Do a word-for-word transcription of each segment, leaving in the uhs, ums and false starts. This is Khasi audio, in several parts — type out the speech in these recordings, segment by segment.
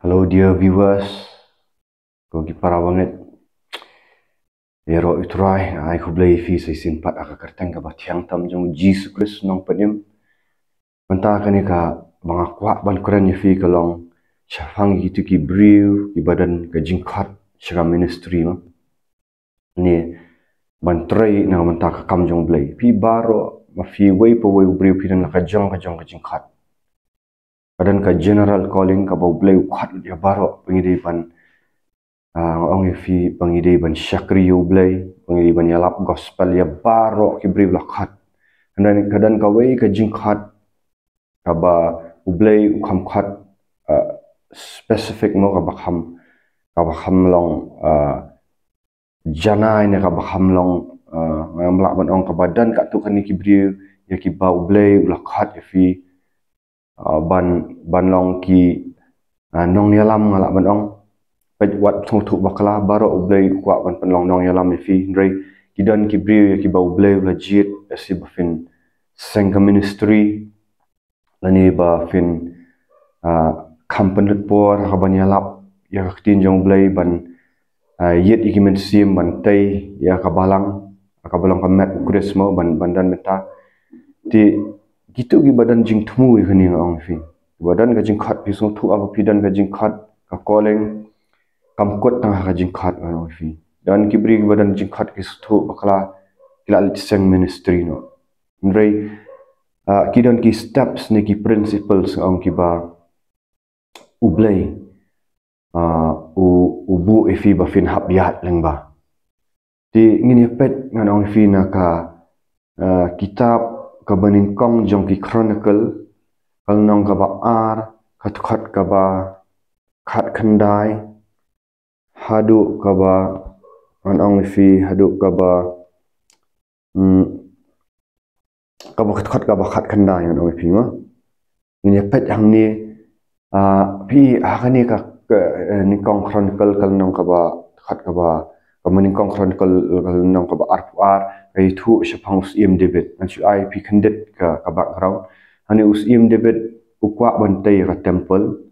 Hello, dear viewers. Ko ki para bangeit. Ïaroh ïa u Trai, ai khublei ïa phi sa shisien pat ha ka kyrteng kaba thiang tam jong u Jisu Khrist u nongpynim. Mynta kane kaba nga kwah ban kren ïa phi ka long shaphang kito ki briew kiba don ka jingkhot sha ka ministry, mo. Ni ban trei na ka bynta ka kam jong u Blei. Phi baroh, ma phi wei pa wei u briew, phi don la ka jong ka jong ka jingkhot. Ka don ka general calling kaba u Blei u khot ïa baroh, ba ngi dei ban, ah, nga ong ïa phi, ba ngi dei ban shakri ïa u Blei, ba ngi dei ban ïalap gospel ïa baroh ki briew ba la khot. Ka don, ka don kawei ka jingkhot kaba u Blei u kham khot, ah, specific, mo, kaba kham, kaba kham long, ah, janai, ne kaba kham long, ah, ngam lah ban ong, kaba don katto katne ki briew ïa kiba u Blei u la khot ïa phi, ah, ban, ban long ki, ah, nongïalam, nga lah ban ong. Peit, wat sngewthuh bakla, baroh u Blei u kwah ban pynlong nongïalam ïa phi, hynrei ki don ki briew ïa kiba u Blei u la jied ïa phi ba phin seng ka ministry, lane ba phin, ah, kham pynlut por ha kaban ïalap ïa ka ktien jong u Blei, ban, ah, ïit ïa ki mynsiem ban tei ïa ka balang, ha kaba long ka met u Khrist, mo, ban, ban don mynta. Te kito kiba don jingthmu ïa kane, nga ong ïa phi, kiba don ka jingkhot, phi sngewthuh ba phi don ka jingkhot, ka calling kam kut tang ha ka jingkhot, nga ong ïa phi. Don ki briew kiba don jingkhot, ki sngewthuh bakla, ki la leit seng ministry noh. Hynrei, ah, ki don ki steps ne ki principles, nga ong, kiba u Blei, ah, u, u buh ïa phi ba phin hap ïaid lyngba. Te ngin ïa peit, ngan ong ïa phi, na ka, ah, kitab kaba nyngkong jong ki Chronicle, ka lynnong kaba ar, ka dkhot kaba khatkhyndai haduh kaba, ngan ong ïa phi, haduh kaba, hmm, kaba khatkhyndai, kaba khatkhyndai, ngan ong ïa phi, mo. Ngin ïa peit hangne, ah, phi, ha kane ka, ka, eh, Nyngkong Chronicle ka lynnong kaba, khat kaba, kaba Nyngkong Chronicle ka lynnong kaba arphew ar, ka ïathuh shaphang u Syiem David. Ngan shu ai phi khyndiat ka, ka background. Hangne u Syiem David u kwah ban tei ka temple.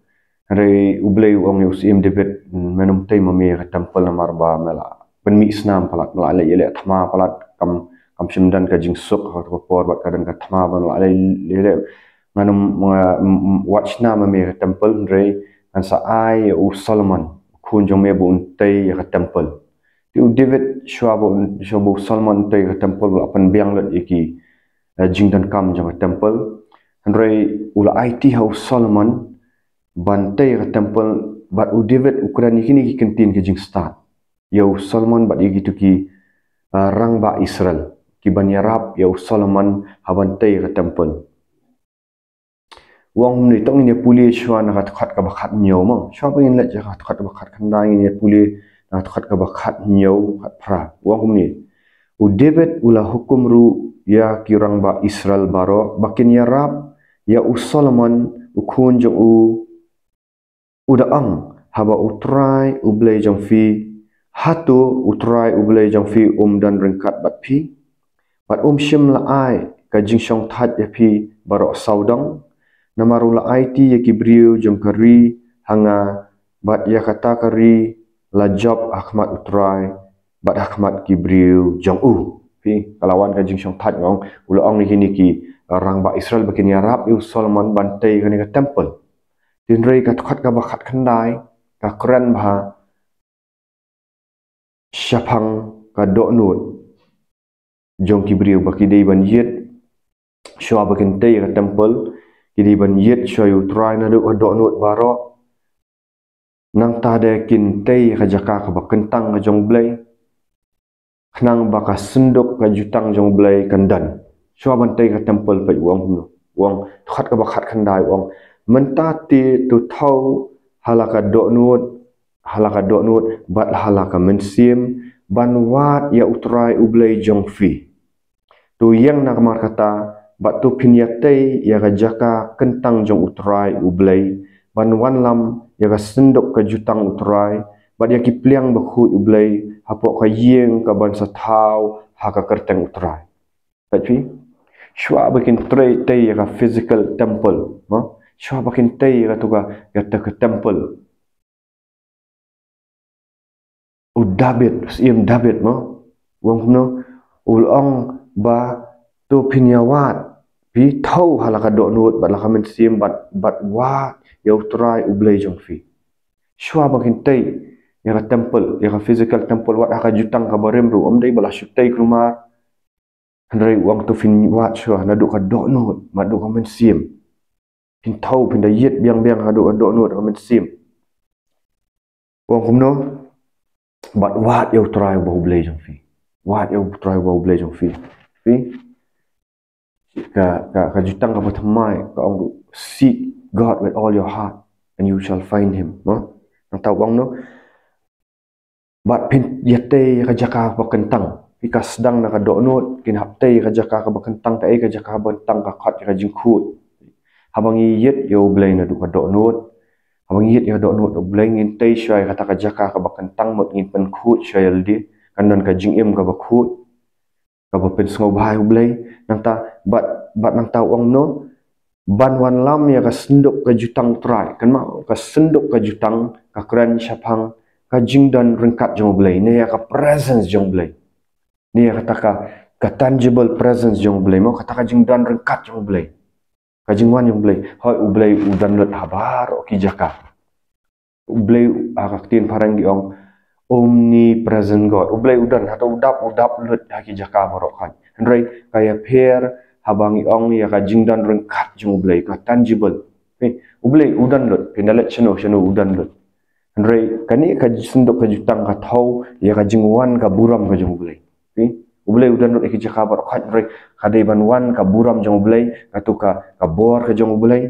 Hynrei u Blei u ong ïa u Syiem David, "Men ym tei ma me ka temple namar ba me la pynmih snam palat, me la leh ïaleh thma palat, kam, kam shym don ka jingsuk ha ka por bad ka don ka thma, ba me la leh ïaleh. Ngan ym, nga, m-, m-, wad shna ma me ka temple, hynrei ngan sa ai ïa u Solomon, u khun jong me, ba un tei ïa ka temple." Te u David, shuwa ba un, shuwa ba u Solomon un tei ïa ka temple, u la pynbiang lut ïa ki, eh, jingdonkam jong ka temple. Hynrei u la aiti ha u Solomon ban tei ïa ka temple, bad u David u kren ïa kine ki kyntien ka jingstad ïa u Solomon bad ïa kito ki, ah, rangbah Israel kiban ïarap ïa u Solomon ha ban tei ïa ka temple. U ong kumne, to ngin ïa pule shuwa na ka dkhot kaba khathynñiew, mo. Shuwa ba ngin leit sha ka dkhot kaba khatkhyndai, ngin ïa pule na ka dkhot kaba khathynñiew, khatphra. U ong kumne, u David u la hukum ruh ïa ki rangbah Israel baroh ba kin ïarap ïa u Solomon u khun jong u, u da ong, "Haba u Trai u Blei jong phi, hato u Trai u Blei jong phi um don ryngkat bad phi, bad um shym la ai ka jingshongthait ïa phi baroh sawdong? Namar u la aiti ïa ki briew jong ka ri ha nga, bad ïa kata ka ri la jop ha khmat u Trai bad ha khmat ki briew jong u." Phi, ka la wan ka jingshongthait, nga ong, u la ong ïa kine ki rangbah Israel ba kin ïarap ïa u Solomon ban tei kane ka temple. Hynrei ka dkhot kaba khatkhyndai ka kren bha shaphang ka dohnud jong ki briew ba ki dei ban ïit, shuwa ba kin tei ka temple, ki dei ban ïit shuwa ïa u Trai naduh ka dohnud baroh. Nangta de kin tei ka jaka kaba kyntang ka jong u Blei, khnang ba ka synduk ka jutang jong u Blei kan don. Shuwa ban tei ka temple, peit u ong kumno. U ong, dkhot kaba khatkhyndai u ong, "Mynta te to thaw ha la ka dohnud, ha la ka dohnud bad ha la ka mynsiem, ban wad ïa u Trai u Blei jong phi. To ïeng na ka mar kata, bad to phin ïatei ïa ka jaka kyntang jong u Trai u Blei, ban wanlam ïa ka synduk ka jutang u Trai, bad ïa ki pliang bakhuid u Blei, hapoh ka ïing kaban sa thaw ha ka kyrteng u Trai." Peit phi? Shuwa ba kin trei tei ïa ka physical temple, mo? Shuwa ba kin tei ïa katu ka, ïa katu ka temple, U David, u Syiem David mo, u ong kumno, u la ong ba to phin ïa wad, phi thew ha la ka dohnud bad la ka mynsiem bad, bad wad ïa U Trai U Blei jong phi. Shuwa ba kin tei ïa ka temple, ïa ka physical temple, wat ha ka jutang kaba rim ruh, ym dei ba la shu tei kulmar. Hynrei u ong to phin wad shuwa naduh ka dohnud, naduh ka mynsiem. Phin thew, phin da ïit biang biang haduh ka dohnud, ka mynsiem. U ong kumno, bad wad ïa U Trai uba U Blei jong phi. Wad ïa U Trai uba U Blei jong phi. Phi? Ka, ka, ka jutang kaba thymmai ka ong, "Seek God with all your heart and you shall find him." No? Nangta u ong no, bad phin ïa tei ïa ka jaka kaba kyntang. Phi, ka sdang na ka dohnud, kin hap tei ïa ka jaka kaba kyntang, kaei ka jaka kaba kyntang, ka khot ïa ka jingkhuid. Haba ngi ïit ïa U Blei naduh ka dohnud, haba ngi ïit ïa ka dohnud U Blei, ngin tei shuwa ïa kata ka jaka kaba kyntang, mut ngin pynkhuid shuwa ïa lade, kan don ka jingim kaba khuid, kaba pynsngewbha ïa U Blei. Nangta, bad, bad nangta u ong no, ban wanlam ïa ka synduk ka jutang U Trai. Kynmaw, ka synduk ka jutang ka kren shaphang ka jingdon ryngkat jong U Blei, ne ïa ka presence jong U Blei, ne ïa kata ka, ka tangible presence jong U Blei mo, kata ka jingdon ryngkat jong U Blei, ka jingwan jong U Blei. Hooid, U Blei u don lut ha baroh ki jaka. U Blei, ha ka ktien phareng ki ong omnipresent God. U Blei u don, hato u dap, u dap lut ha ki jaka baroh, kan. Hynrei ka ïapher haba ngi ong ïa ka jingdon ryngkat jong U Blei, ka tangible. Hei, U Blei u don lut, phin da leit shano shano u don lut. Hynrei kane ka synduk ka jutang ka thew ïa ka jingwan ka burom ka jong U Blei. Hei, U Blei u don lut ha ki jaka baroh, kan. Hynrei ka dei ban wan ka burom jong U Blei, kato ka, ka bor ka jong U Blei.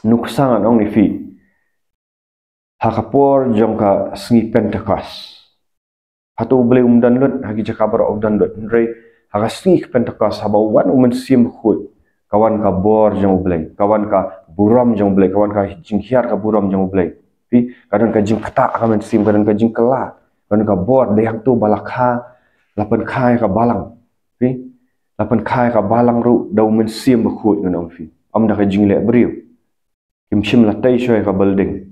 Nuksa ngan ong ïa phi, ha ka por jong ka sngi Pentekost, hato U Blei um don lut ha ki jaka baroh? U don lut. Hynrei ha ka sngi Pentekost, haba wan U Mynsiem Bakhuid, ka wan ka bor jong U Blei, ka wan ka burom jong U Blei, ka wan ka jinghiar ka burom jong U Blei. Phi, ka don ka jingktah ka mynsiem, ka don ka jingkylla, ka don ka bor. Dei hangto ba la kha, la pynkha ïa ka balang. Phi, la pynkha ïa ka balang ruh da U Mynsiem Bakhuid, ngan ong ïa phi. Ym da ka jingleh briew. Kim shym la tei shuwa ïa ka building.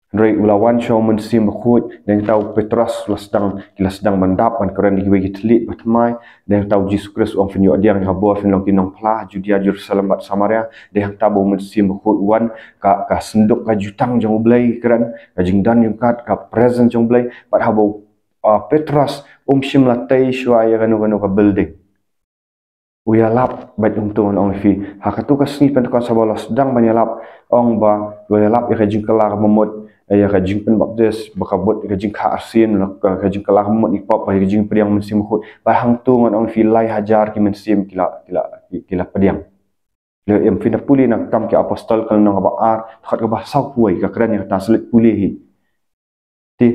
Hynrei u la wan shuwa U Mynsiem Bakhuid. Dei hangta u Petros u la sdang, ki la sdang ban dap, ban kren ïa kiwei ki thylliej ba thymmai. Dei hangta u Jisu Khrist u ong, phin ïoh pdiang ïa ka bor, phin long ki nongphla ha Judia, Jerusalem bad Samaria. Dei hangta ba U Mynsiem Bakhuid u wan, ka, ka synduk ka jutang jong U Blei kren, ka jingdon ryngkat, ka presence jong U Blei. Bad haba u, ah, Petros um shym la tei shuwa ïa kano kano ka building. U ïalap beit, hangto ngan ong ïa phi. Ha kato ka sngi Pentekost, haba u la sdang ban ïalap, ong ba u la ïalap ïa ka jingkylla kaba mut, ïa ka jingpynbaptis, ba ka mut ïa ka jingkha arsien, ka, ka jingkylla kaba mut na ki pop, ba ïa ka jingpdiang Mynsiem Bakhuid. Bad hangto ngan ong ïa phi, lai hajar ki mynsiem ki la, ki la, ki, ki la pdiang. Leh em, phin da pule na Kam ki Apostol, ka lynnong kaba ar, dkhot kaba sawphew wei, ka kren ïa kata, sa leit pule hi. Te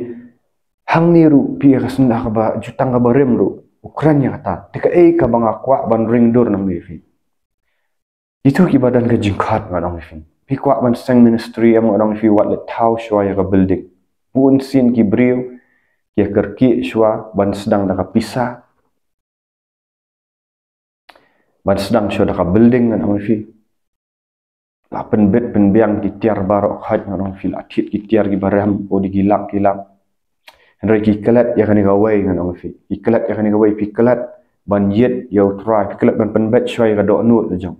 hangne ruh, phi, ïa ka sdang kaba, jutang kaba rim ruh u kren ïa kata. Te kaei kaba nga kwah ban ring dur nangne, phi? Kito kiba don ka jingkhot, ngan ong ïa phi, phi kwah ban seng ministry em? Ngan ong ïa phi, wat leit thaw shuwa ïa ka building. Bunsien ki briew ki ïa kyrkieh shuwa ban sdang da ka pisa, ban sdang shuwa da ka building, ngan ong ïa phi. La pynbit pynbiang ki tiar baroh khoit, ngan ong ïa phi, la thied ki tiar kiba rhem, oh, dei ki lak ki lak. Hynrei ki klet ïa kane kawei, ngan ong ïa phi. Ki klet ïa kane kawei, phi klet ban ïit ïa U Trai, phi klet ban pynbeit shuwa ïa ka dohnud la jong.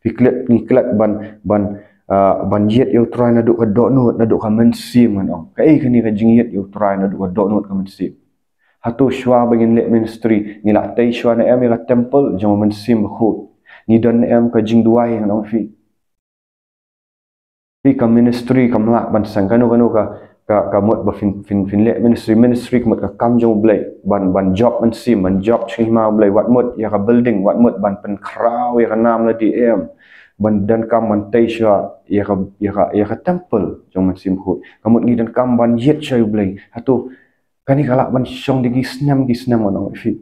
Phi klet, ngi klet ban, ban, ah, ban ïit ïa U Trai naduh ka dohnud, naduh ka mynsiem, ngan ong. Kaei kane ka jingïit ïa U Trai naduh ka dohnud, ka mynsiem? Hato shuwa ba ngin leh ministry, ngi la tei shuwa ne em ïa ka temple jong U Mynsiem Bakhuid? Ngi don ne em ka jingduwai, ngan ong ïa phi? Phi, ka ministry kam lah ban seng, kano kano ka, ka, ka mut ba phin, phin, phin leh ministry. Ministry ka mut ka kam jong U Blei, ban, ban jop mynsiem, ban jop sha hima U Blei. Wat mut ïa ka building, wat mut ban pynkhraw ïa ka nam lade, em. Ban donkam ban tei shuwa ïa ka, ïa ka, ïa ka temple jong U Mynsiem Bakhuid. Ka mut ngi donkam ban ïit shuwa ïa U Blei. Hato kane ka lah ban shong da ki snem ki snem, ngan ong ïa phi?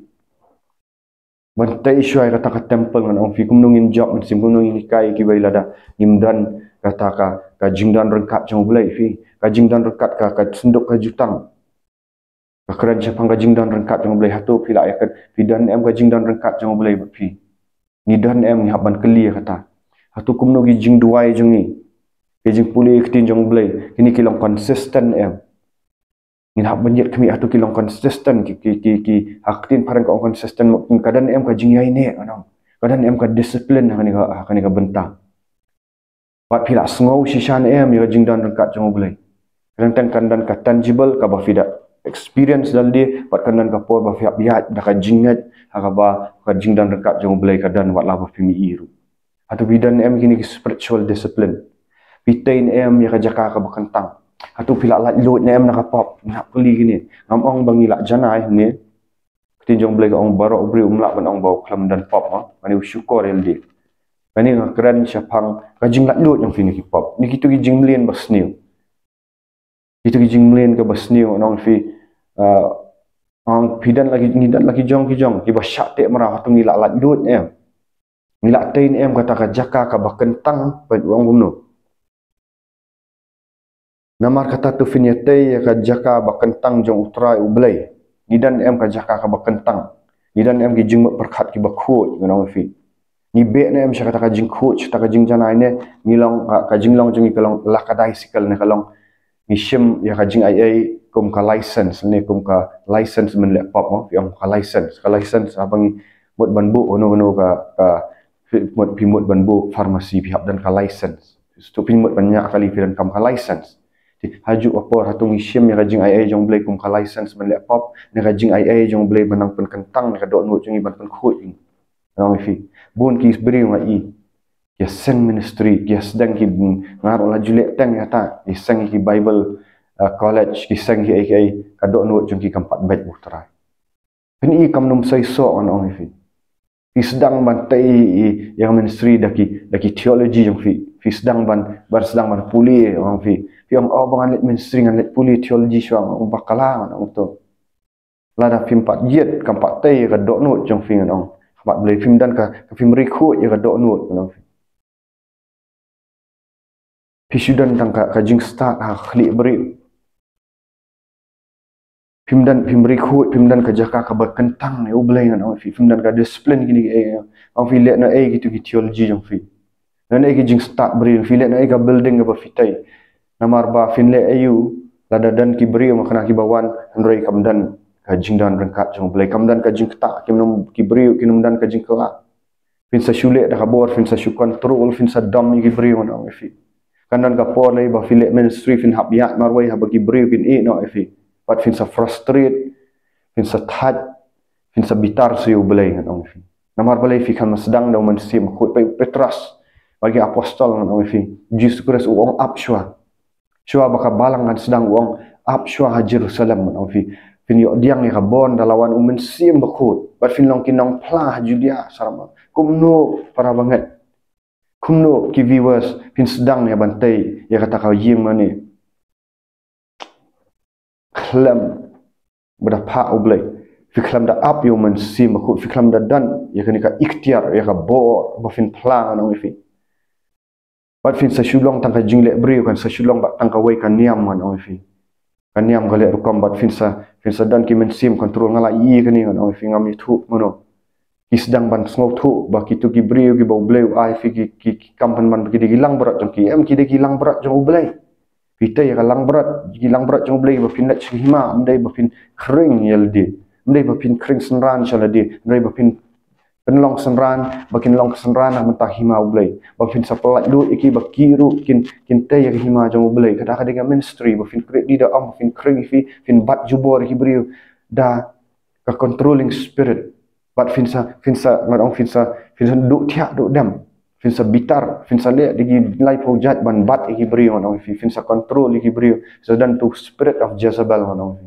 Ban tei shuwa ïa kata ka temple, ngan ong ïa phi, kumno ngin jop mynsiem, kumno ngin hikai ïa kiwei lada ngim don kata ka, ka jingdon ryngkat jong U Blei, phi. Ka jingdon ryngkat, ka, ka synduk ka jutang ka kren shaphang ka jingdon ryngkat jong U Blei. Hato phi lah ïa ka, phi don em ka jingdon ryngkat jong U Blei bad phi? Ngi don em, ngi hap ban kylli ïa kata. Hato kumno ki jingduwai jong ngi, ki jingpule ïa ka ktien jong U Blei, kine ki long consistent em? Ngin hap ban ïaid khmih hato ki long consistent, ki, ki, ki, ki, ha ka ktien phareng ka ong consistent, ka don em ka jingïaineh, ngan ong. Ka don em ka discipline, ha kane ka, ha kane ka bynta. Bad phi la sngew shisha ne em ïa ka jingdon ryngkat jong U Blei. Teng teng kan don ka tangible kaba phi da experience da lade, bad kan don ka por ba phi hap ïaid da ka jingngeit, ha kaba ka jingdon ryngkat jong U Blei ka don wat la ba phim ïohi ruh. Hato phi don ne em kine ki spiritual discipline? Phi tei ne em ïa ka jaka kaba kyntang? Hato phi la laitluid ne em na ka pop? Ngin hap kylli kine. Ngam ong ba ngi la janai ne. Ka ktien jong U Blei ka ong baroh u briew um lah ban ong ba u khlem don pop, ma. Kane u shukor ïa lade. Kane nga kren shaphang ka jinglaitluid jong phi na ki pop. Ne kito ki jingmlien ba sniew. Kito ki jingmlien kaba sniew, ngan ong ïa phi, ah, ong phi don la ki, ngi don la ki jong ki jong, kiba shah teh mraw, hato ngi la laitluid ne em? Ngi la tei ne em kata ka jaka kaba kyntang, ba ong kumno? Namar kata to phin ïa tei ïa ka jaka ba kyntang jong U Trai U Blei. Ngi don ne em ka jaka kaba kyntang? Ngi don ne em ki jingmut pyrkhat kiba khuid, ngan ong ïa phi? Ngi beh ne em sha kata ka jingkhuid, sha kata ka jingjanai ne, ngi long, ka, ka jinglong jong ngi ka long lackadaisical ne ka long ngi shim ïa ka jingaiei kum ka license ne kum ka license ban leh pop, mo? Phi ong ka license, ka license, haba ngi mut ban buh, ono, ono ka, ka, phi mut, phi mut ban buh pharmacy phi hap don ka license. Shuh phi mut ban ñiah kali phi donkam ka license. Te, ha juh ka por hato ngi shim ïa ka jingaiei jong U Blei kum ka license ban leh pop, ne ka jingaiei jong U Blei ban nang pynkyntang ïa ka dohnud jong ngi, ban pynkhuid ïa ngi. Ngan ong ïa phi. Bun ki briew nga i. Ki ïa seng ministry, ki ïa sdang ki, mm, nga ruh la ju leh teng ïa kata. Ki seng ki Bible, uh, college, ki seng ki ei ki ei, ka dohnud jong ki kam pat beit U Trai. Phin i kam nym seisoh, ngan ong ïa phi. Phi sdang ban tei ïa ka ministry da ki, da ki theology jong phi. Phi sdang ban, ban sdang ban pule, ngan ong ïa phi. Phi ong, oh, ba ngan leit ministry ngan leit pule theology shuwa, ngan ong bakla, ngan ong to. Lada phim pat ïeit, kam pat tei ïa ka dohnud jong phi, ngan ong. Khmat Blei phim don ka, ka phim ri khuid ïa ka dohnud, ngan ong ïa phi. Phi shu don tang ka, ka jingstad ha khlieh briew. Phim don, phim ri khuid, phim don ka jaka kaba kyntang ïa U Blei, ngan ong ïa phi. Phim don ka discipline kine ki ei, ngan ong ïa phi, leh na ei kito ki theology jong phi. Leh na ei ki jingstad briew, phi leh na ei ka building kaba phi tei. Namar ba phin leh aïu, lada don ki briew markana kiba wan, hynrei kam don ka jingdon ryngkat jong U Blei, kam don ka jingktah, kim nym, ki briew kim nym don ka jingkylla. Phin sa shu leh da ka bor, phin sa shu control, phin sa dom ïa ki briew, ngan ong ïa phi. Kan don ka por lei ba phi leh ministry, phin hap ïaid marwei haba ki briew kin ïeh noh ïa phi. Bad phin sa frustrate, phin sa thait, phin sa bitar sa ïa U Blei, ngan ong ïa phi. Namar balei? Phi khlem sdang da U Mynsiem Bakhuid. Peit u Petros bad ki apostol, ngan ong ïa phi. U Jisu Khrist u ong ap shuwa. Shuwa ba ka balang kan sdang, u ong ap shuwa ha Jerusalem, ngan ong ïa phi. Phin ïoh pdiang ïa ka bor ynda la wan U Mynsiem Bakhuid. Bad phin long ki nongphla ha Judia saram. Kumno para bangeit? Kumno ki viewers, phin sdang ïa ban tei ïa kata ka ïing mane? Khlem ba da phah U Blei. Phi khlem da ap ïa U Mynsiem Bakhuid, phi khlem da don ïa kane ka iktiar, ïa ka bor ba phin phla, ngan ong ïa phi. Bad phin sa shu long tang ka jingleh briew, kan sa shu long bad tang kawei ka niam, ngan ong ïa phi. Ka niam ka leh rukom bad phin sa, phin sa don ki mynsiem control, nga la ïohi kane, ngan ong ïa phi, ngam ïathuh mano. Ki sdang ban sngewthuh ba kito ki briew kiba U Blei u ai ïa phi ki, ki, ki kam pynban ba ki dei ki langbrot jong ki, em, ki dei ki langbrot jong U Blei. Phi tei ïa ka langbrot, ki langbrot jong U Blei ba phin leit sha hima, ym dei ba phin khring ïa lade. Ym dei ba phin khring synran sha lade, ym dei ba phin pynlong synran, ba kin long synran na ka bynta hima U Blei. Ba phin sa pyllait lut ïa ki ba ki ruh kin, kin tei ïa ka hima jong U Blei. Kata ka dei ka ministry, ba phin khreh, dei da ong ba phin khring ïa phi, phin bat jubor ïa ki briew da ka controlling spirit. Bad phin sa, phin sa, ngan ong phin sa, phin sa duh thiah duh dem. Phin sa bitar, phin sa leh da ki laiphew jait ban bat ïa ki briew, ngan ong ïa phi, phin sa control ïa ki briew. Sa don tu spirit of Jezebel, ngan ong ïa phi.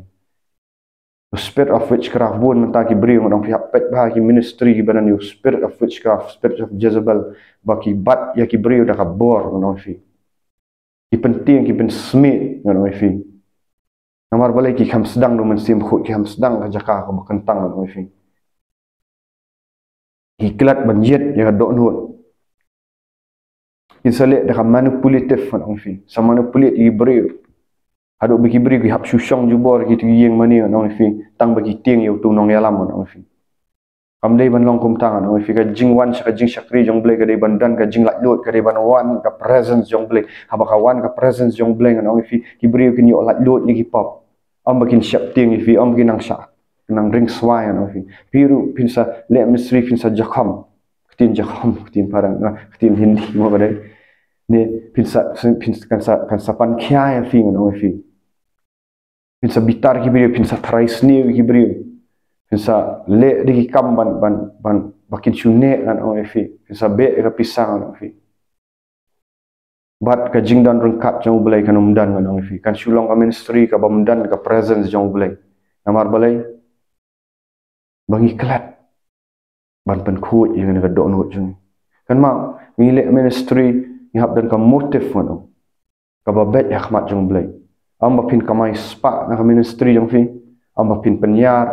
Spirit of witchcraft, bun mynta ki briew, ngan ong, phi hap peit bha ki ministry kiba don ïa u spirit of witchcraft, spirit of Jezebel, ba ki bat ïa ki briew da ka bor, ngan ong ïa phi. Ki pyntieng, ki pynsmit, ngan ong ïa phi. Namar balei? Ki khlem sdang da U Mynsiem Bakhuid, ki khlem sdang ka jaka kaba kyntang, ngan ong ïa phi. Ki klet ban jied ïa ka dohnud. Kin sa leh da ka manipulative, ngan ong ïa phi. Sa manipulate ïa ki briew. Haduh ba ki briew ki hap shu shong jubor ha kito ki ïing mane, ngan ong ïa phi. Tang ba ki tieng ïa uto u nongïalam, ngan ong ïa phi. Kam dei ban long kumta, ngan ong ïa phi. Ka jingwan sha ka jingshakri jong U Blei ka dei ban don ka jinglaitluid, ka dei ban wan ka presence jong U Blei. Haba ka wan ka presence jong U Blei, ngan ong ïa phi, ki briew kin ïoh laitluid na ki pop. Ym ba kin sheptieng ïa phi, ym ba kin nang shah, nang ring swai ngan ong ïa phi. Phi ruh phin sa leh ministry phin sa jakhom. Ktien jakhom, ktien parang, ah, ktien Hindi mo ba dei. Ne phin sa, phin kan sa, kan sa pan khia ïa phi ngan ong ïa phi. Phin sa bitar ki briew, phin sa tharai sniew ki briew. Phin sa leh da ki kam ban, ban, ban, ba kin shu neh ngan ong ïa phi. Phin sa beh ka pisa ngan ong ïa phi. Bad ka jingdon ryngkat jong U Blei kan ym don ngan ong ïa phi. Kan shu long ka ministry kaba ym don ka presence jong U Blei. Namar balei? Ba ngi klet ban pynkhuid ïa kane ka dohnud jong ngi. Kan ma, ngi leh ministry, ngi hap don ka motive ngan ong, kaba beit ha khmat jong U Blei. Ym ba phin kamai spah na ka ministry jong phi. Ym ba phin pynïar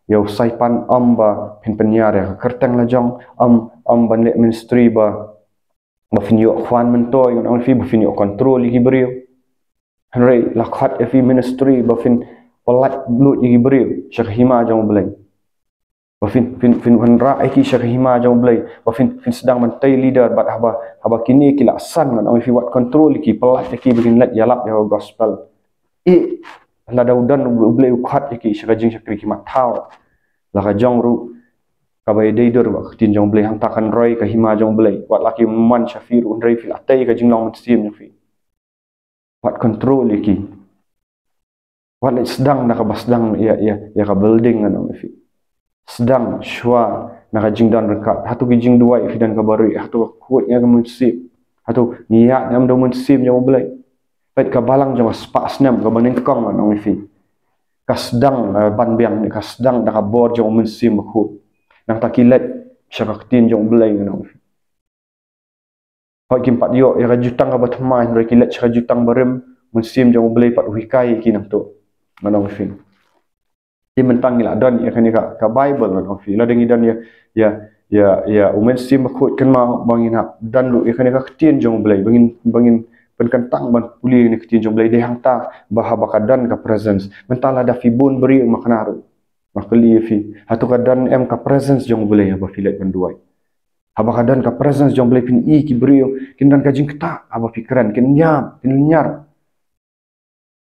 ïa u saipan, ym ba phin pynïar ïa ka kyrteng la jong. Ym, ym ban leh ministry ba, ba phin ïoh khwan myntoi ngan ong ïa phi, ba phin ïoh control ïa ki briew. Hynrei la khot ïa phi ministry ba phin pyllait luid ïa ki briew sha ka hima jong U Blei. Ba phin, phin, phin wanrah ïa ki sha ka hima jong U Blei. Ba phin, phin sdang ban tei leader bad haba, haba kine ki la san ngan ong ïa phi, wat control ïa ki, pyllait ïa ki ba kin leit ïalap ïa ka gospel. Ïa, lada u don U Blei u khot ïa ki sha ka jingshakri, ki mat thaw. La ka jong ruh kaba ïadei dur bad ka ktien jong U Blei, hangta kan roi ka hima jong U Blei. Wat la ki mon sha phi ruh hynrei phi la tei ka jinglong mynsiem jong phi. Wat control ïa ki. Wat leit sdang na kaba sdang ïa, ïa, ïa ka building ngan ong ïa phi. Sdang shuwa na ka jingdon ryngkat. Hato ki jingduwai phi don kaba rieh, hato ka khuid ïa ka mynsiem. Hato ngi ïaid ne em da u Mynsiem jong U Blei. Peit ka balang jong ka spah snem kaba nyngkong ngan ong ïa phi. Ka sdang, eh, ban biang ne ka sdang da ka bor jong u Mynsiem Bakhuid. Nangta ki leit sha ka ktien jong U Blei ngan ong ïa phi. Hooid kim pat ïoh ïa ka jutang kaba thymmai, hynrei ki leit sha ka jutang barim, Mynsiem jong U Blei pat u hikai ïa ki nangto. Ngan ong ïa phi. Te mynta ngi la don ïa kane ka, ka Bible ngan ong ïa phi. Lada ngi don ïa, ïa, ïa, ïa u Mynsiem Bakhuid, kynmaw ba ngin hap don ruh ïa kane ka ktien jong U Blei. Ba ngin, ba ngin pynkyntang ban pule ïa kane ka ktien jong U Blei. Dei hangta ba haba ka don ka presence. Mynta lada phi bun briew ma kane ruh. Nga kylli ïa phi. Hato ka don em ka presence jong U Blei haba phi leit ban duwai? Haba ka don ka presence jong U Blei phin i ki briew kin don ka jingktah haba phi kren, kin ïap, kin lynñiar.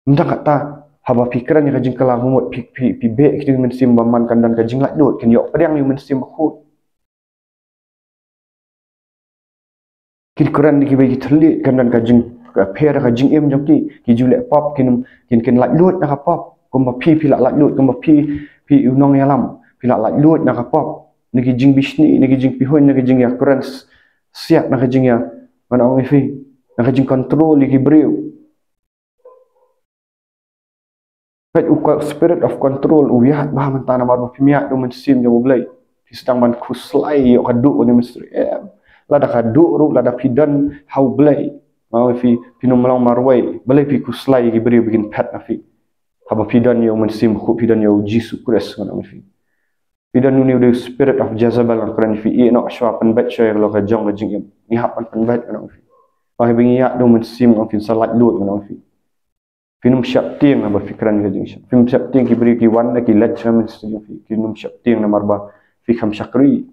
Ym tang katta, haba phi kren ïa ka jingkylla ka mut phi, phi, phi beh ïa ki mynsiem ba man kan don ka jinglaitluid, kin ïoh pdiang ïa u Mynsiem Bakhuid. Kin kren da kiba ki thylliej, kan don ka jing, ka pher ka jingim jong ki, ki ju leh pop, kin, kin, kin laitluid na ka pop, kumba phi, phi la laitluid, kumba phi, phi u nongïalam, phi la laitluid na ka pop. Na ki jingbishni, na ki jingpihuiñ, na ki jingïakren s-, siat, na ka jingïa, ngan ong ïa phi, na ka jingcontrol ïa ki briew. Peit u ka spirit of control u ïaid bha mynta namar ba phim ïaid da u Mynsiem jong U Blei. Phi sdang ban khuslai ïa ka duh u ministry. Em. Lada ka duh ruh, lada phi don ha U Blei, ma phi, phin ym long marwei. Balei phi khuslai ïa ki briew ba kin phet na phi? Haba phi don ïa u Mynsiem Bakhuid, phi don ïa u Jisu Khrist ngan ong ïa phi. Phi don une u dei u spirit of Jezebel ngan kren ïa phi, ïeh noh shuwa, pynbeit shuwa ïa ka lok ka jong ka jingim. Ngi hap ban pynbeit ngan ong ïa phi. Ba haba ngi ïaid da u Mynsiem ngan ong ïa phi, sa laitluid ngan ong ïa phi. Phin ym sheptieng haba phi kren ka jingshisha. Phin ym sheptieng ki briew ki wan da ki leit sha ministry jong phi. Phin ym sheptieng namar ba phi kham shakri.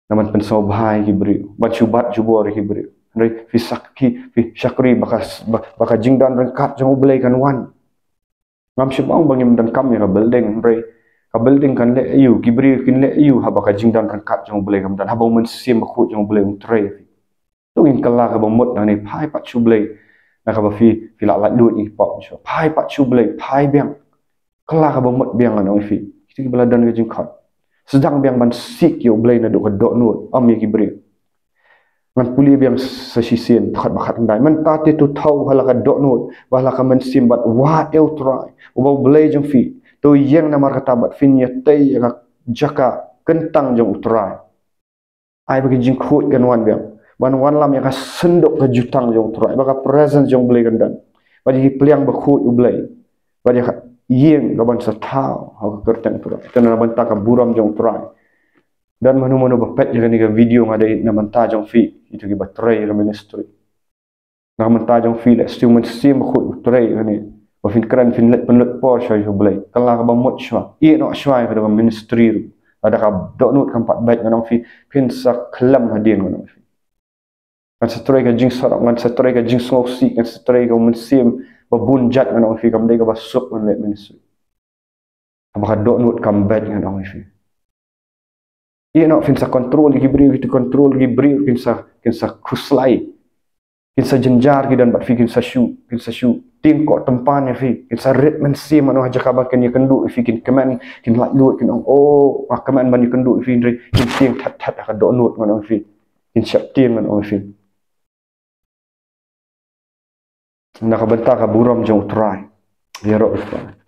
Na ban pynsngewbha ïa ki briew. Ban shu bat jubor ïa ki briew. Hynrei phi sakhi, phi shakri ba ka, ba, ba ka jingdon ryngkat jong U Blei kan wan. Ngam shym ong ba ngim donkam ïa ka building, hynrei ka building kan leh aïu, ki briew kin leh aïu haba ka jingdon ryngkat jong U Blei kam don, haba u Mynsiem Bakhuid jong U Blei um trei. To ngin kylla kaba mut nangne, phai pat sha U Blei na kaba phi, phi la laitluid ïa ki pop shuwa. Phai pat sha U Blei, phai biang. Kylla kaba mut biang ngan ong ïa phi. Kita kiba la don ka jingkhot, sdang biang ban seek ïa U Blei naduh ka dohnud, ym ïa ki briew. Ngan pule biang sa shisien, dkhot ba khatkhyndai. Mynta te to thaw ha la ka dohnud bad ha la ka mynsiem bad wad ïa U Trai uba U Blei jong phi. To ïeng namar kata bad phin ïatei ïa ka jaka kyntang jong U Trai. Ai ba ka jingkhuid kan wan biang, ban wanlam ïa ka synduk ka jutang jong U Trai, ba ka presence jong U Blei kan don, bad ïa ki pliang bakhuid U Blei, bad ïa ka ïing kaban sa thaw ha ka kyrteng U Trai. Te na bynta ka burom jong U Trai. Don mano mano ba peit ïa kane ka video, nga dei na bynta jong phi, ito kiba trei ïa ka ministry. Na bynta jong phi, leh shuwa u Mynsiem Bakhuid u trei ïa kane. Ba phin kren, phin leit pynlut por shuwa ïa U Blei. Kylla kaba mut shuwa. Ïeh noh shuwa ïa ka dei ka ministry ruh. Lada ka dohnud kam pat beit ngan ong phi, phin sa khlem hadien ngan ong phi. Ngan sa trei ka jingsarong, ngan sa trei ka jingsngewsih, ngan sa trei ka mynsiem ba bun jait ngan ong phi, kam dei kaba suk ngan leh ministry. Haba ka dohnud kam beit, ngan ong ïa phi. Ïa, noh, phin sa control ïa ki briew, ki control ïa ki briew, kin sa, kin sa khuslai. Kin sa jynjar ki don bad phi, kin sa shu, kin sa shu tieng koh tympan ïa phi, kin sa rit mynsiem, ngan ong, ha jaka ba kin ïakynduh ïa phi, kin kmen, kin laitluid, kin ong, oh, nga kmen ban ïakynduh ïa phi, hynrei kin tieng that that ha ka dohnud, ngan ong ïa phi. Kin sheptieng, ngan ong ïa phi. Na ka bynta ka burom jong U Trai. Ïaroh U Trai.